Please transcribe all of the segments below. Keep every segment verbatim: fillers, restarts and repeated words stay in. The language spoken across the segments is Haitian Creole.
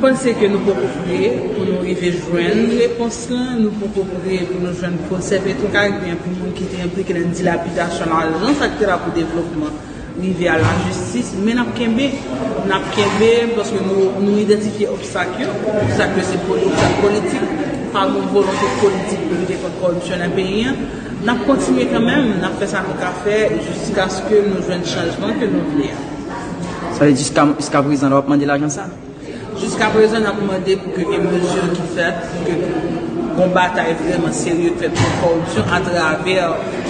Panse ke nou poko pre pou nou rive jwenn repons lan, nou poko pre pou nou jwenn pwosè Petro Caribbean pou moun ki te enplike nan dilapidasyon lajan sa ki te la pou devlopman rive a lajistis, men n ap kenbe, n ap kenbe paske nou, nou idantifye obstak yo, obstak yo se poli-, obstak politik, pa gen volonte politik pou lite kont kòripsyon nan peyi an. N ap kontinye kanmenm, n ap fè sa nou ka fè jiskaske nou jwenn chanjman ke nou vle a. Sa vle di jiska, jiska prezan la w ap mande lajan sa? Jiska prezan, n ap mande pou ke gen mezi ki fèt, pou ke gon batay vrèman serye ki fèt kont kòripsyon atravè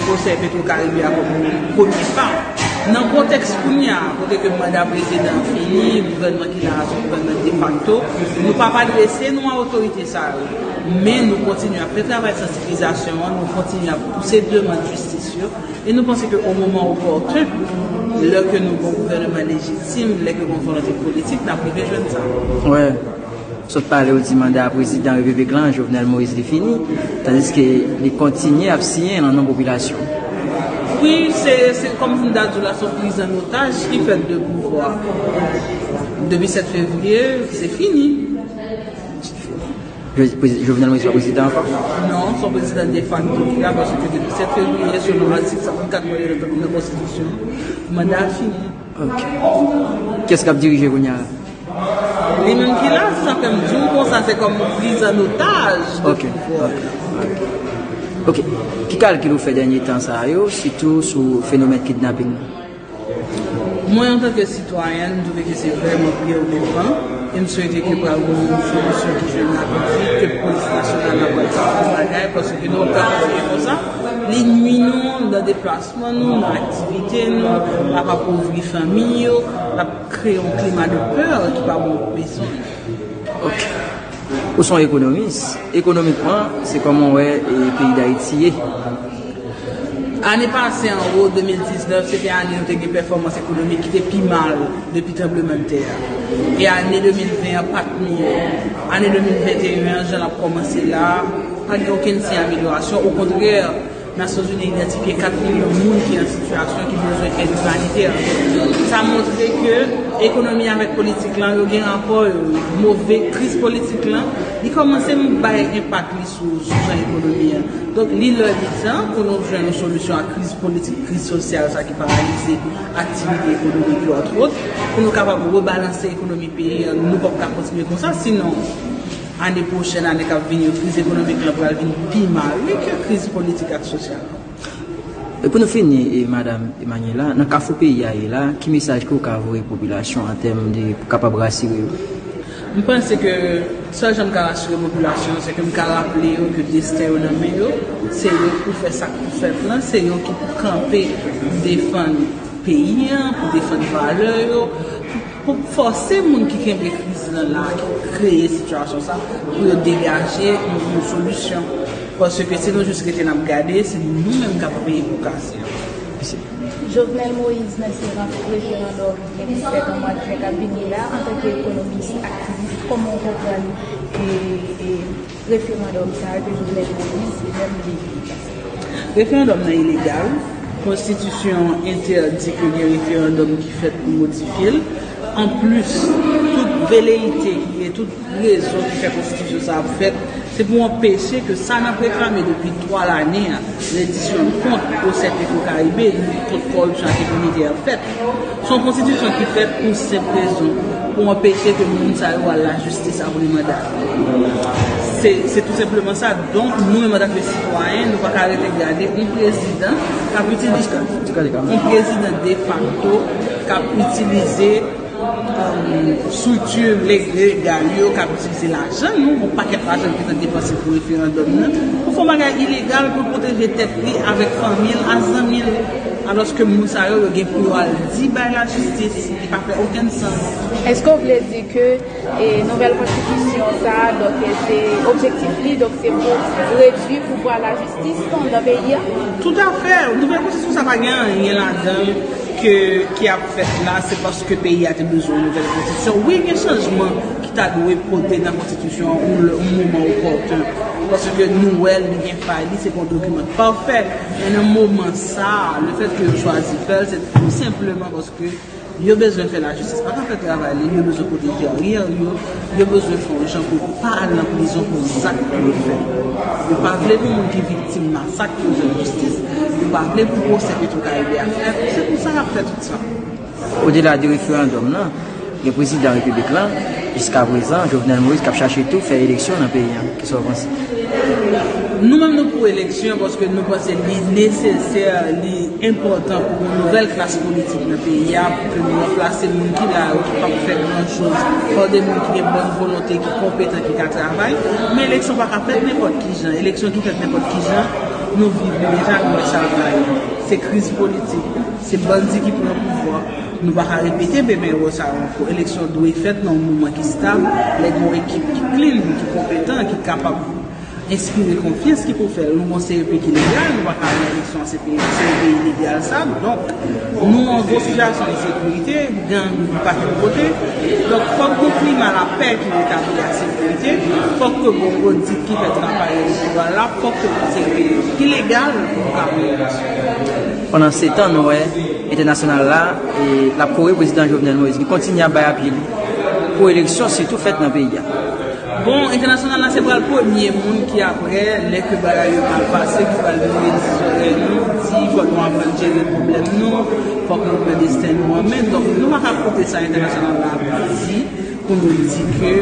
pwosè Petro Karibe a kòm yon premye pa. Nan kontèks kounye a, kote ke manda prezidan an fini, gouvènman ki la a se yon gouvènman defakto, nou p ap adrese nou a otorite sa yo. Men nou kontinye ap fè travay sansibilizasyon an, nou kontinye ap pouse demann jistis yo. E nou panse ke o moman opòten, lè ke nou gon gouvènman lejitim, lè ke gon volonte politik, n ap rive jwenn sa. Wè. Sot pale ou di manda prezidan repiblik lan, Jovenel Moïse, li fini, tandiske li kontinye ap siyen nan non popilasyon. Wi, se, se kòm m ta di w la, se yon priz an otaj ki fèt de pouvwa. Depi sèt fevriye, se fini. Jo-, prezi-, Jovenel Moïse pa prezidan ankò? Non, se yon prezidan defakto ki la, paske depi sèt fevriye, selon atik senkann kat nan, nan konstitisyon, manda a fini. Ok. Kiyès k ap dirije kounye a la? Li menm ki la, sa fè m di w konsa, se kòm yon priz an otaj de pouvwa. Ok, ok, ok. Ok. Ki kalkil ou fè dènye tan sa yo, sitou sou fenomèn kidnaping? Mwen, antanke sitwayèn, m twouve ke se vrèman preokipan, e m swete ke pral gen yon solisyon ki jwenn rapid vit, ke polis nasyonal la pral fè yon bagay, paske nou ap travay konsa, li nwi nou nan deplasman nou, nan aktivite nou, l ap apovri fanmi yo, l ap kreye yon klima de pè ki pa bon pou pèsonn. Ok. Ou se yon ekonomis. Ekonomikman, se kòman w wè, e, peyi Dayiti ye? Ane pase an wo, de mil diznèf, se te ane nou te gen pèfòmans ekonomik ki te pi mal depi tranblemanntè a. E ane de mil ven an pa t miyò. Ane de mil venteyen an, jan l ap kòmanse la, pa gen okenn siy amelyorasyon. Okontrè, Nasyonzini idantifye kat milyon moun ki nan sitiyasyon ki bezwen èd imanitè. Sa montre ke ekonomi avèk politik lan, yo gen rapò yo. Move kriz politik lan, li kòmanse bay enpak li sou, sou jan ekonomi an. Donk, li lè, li tan pou nou jwenn yon solisyon a kriz politik, kriz sosyal, sa ki paralize aktivite ekonomik yo, antwòt, pou nou kapab rebalanse ekonomi peyi an. Nou p ap ka kontinye konsa, sinon, ane pwochèn, ane k ap vini yo, kriz ekonomik lan pral vin pi mal, wi, ke kriz politik ak sosyal lan. E pou nou fini, e, Madam Emmanuella, nan kafou peyi a ye la, ki mesaj ke w ka voye popilasyon an tèm de pou kapab rasire yo? M panse ke sèl jan m ka rasire popilasyon an, se ke m ka raple yo ke desten yo nan men yo, se yo k pou fè sa k pou fèt lan, se yo ki pou kanpe pou defann peyi an, pou defann valè yo, pou, pou fòse moun ki kenbe kriz lan la, ki kreye sitiyasyon sa, pou yo degaje yon, yon solisyon. Paske si nou jis rete n ap gade, se nou menm k ap peye po kase an. Jovenel Moïse nan serans referandòm ki fèt an mwa jen k ap vini la, antanke ekonomis, aktivis, kòman w konprann, e, e, referandòm sa a ke Jovenel Moïse li menm li pase? Referandòm nan ilegal. Konstitisyon an entèdi ke gen referandòm ki fèt pou modifye l. Anplis, tout veleyite ki gen, tout rezon ki fè konstitisyon sa ap fèt, se pou anpeche ke sa n ap reklame depi twa lane a, rediksyon kont pwosè Petro Karibe, lit kont kòripsyon ak enpinite ap fèt. Se yon konstitisyon ki fèt pou senp rezon, pou anpeche ke moun sa yo al lajistis apre manda. Se, se tou senpleman sa. Donk, nou menm antanke sitwayen, nou pa ka rete gade yon prezidan k ap itilize, yon prezidan defakto k ap itilize, um, estrikti le-, legal yo, k ap itilize lajan nou, yon pakèt lajan ki te depanse pou referandòm nan, pou fè yon bagay ilegal pou l pwoteje tèt li avèk fanmi l, ak zanmi l. Alòske moun sa yo, yo gen pou yo al di bay lajistis, li pa fè okenn sans. Èske w vle di ke, e, nouvèl konstitisyon sa a, donk, e, se objektif li, donk, se pou redui pouvwa lajistis nan peyi a? Toutafè. Nouvèl konstitisyon sa pa gen anyen ladan l ke, ki ap fèt la, se paske peyi a te bezwen yon nouvèl konstitisyon. Wi, gen chanjman ki ta dwe pote nan konstitisyon an yon lè, yon moman opòten. Paske nou wè li gen fay li, se pa yon dokiman k pafè. Men nan moman sa a, lefètke yo chwazi fè l, se tou senpleman paske Yo bezwen fè lajistis pa ka fè travay li, yo bezwen pwoteje aryè yo, yo bezwen fè yon jan pou yo pa al nan prizon pou zak ke yo fè. Yo pa vle pou moun ki viktim masak yo jwenn jistis, yo pa vle pou pwosè Petwokaribe a fèt. Se pou sa y ap fè tout sa. Odela de referandòm nan, gen prezidan repiblik lan, jiskaprezan, Jovenel Moïse, k ap chache tou fè eleksyon nan peyi a. Kisa w panse? Nou menm nou pou eleksyon paske nou panse li nesesè, li enpòtan pou yon nouvèl klas politik nan peyi a, pou ke nou ranplase moun ki la yo, ki p ap fè gran choz, pa de moun ki gen bòn volonte, ki konpetan, ki ka travay. Men eleksyon pa ka fèt nenpòt ki jan. Eleksyon ki fèt nenpòt ki jan, nou viv li deja, nou wè sa l bay. Se kriz politik, se bandi ki pran pouvwa. Nou pa ka repete menm erè sa yo ankò. Eleksyon dwe fèt nan yon moman ki stab, lè gen yon ekip ki klin, ki konpetan, ki kapab enspire konfyans ki pou fè l. Nou gon C E P ki legal, nou pa ka nan eleksyon an, se peyi, se yon peyi ilegal sa. Donk, nou an gwo sitiyasyon ensekirite, gang yon pakèt kote. Donk, fòk gon klima lapè ki retabli ak sekirite, fòk ke gon odit ki fè travay elektoral la, fòk ke gon C E P ki legal pou nou ka pran eleksyon. Pandan se tan, nou wè entènasyonal la, e, l ap kore prezidan Jovenel Moïse, ki kontinye ap bay apye li pou eleksyon sitou fèt nan peyi a. Bon, entènasyonal la se pral premye moun ki apre, lè ke bagay yo mal pase, ki pral vire di zòrèy nou, di fòk nou aprann jere pwoblèm nou, fòk nou pran desten nou an men. Donk, nou pa ka koute sa entènasyonal la ap di pou nou di ke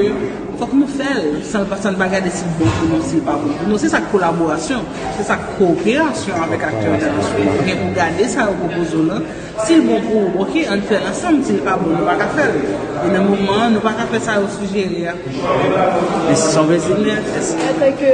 fòk nou fè l, san l pa, san l pa gade si l bon pou nou, si l pa bon pou nou. Se sa k kolaborasyon, se sa k koperasyon avèk aktè entènasyonal. Ou gen pou gade sa yo pwopoze w lan. Si l bon pou ou, oke, ann fè l ansanm. Si l pa bon, nou pa ka fè l. E nan moman an, nou pa ka fè sa yo sijere a. Mèsi, se yon plezi. Mèsi. Antanke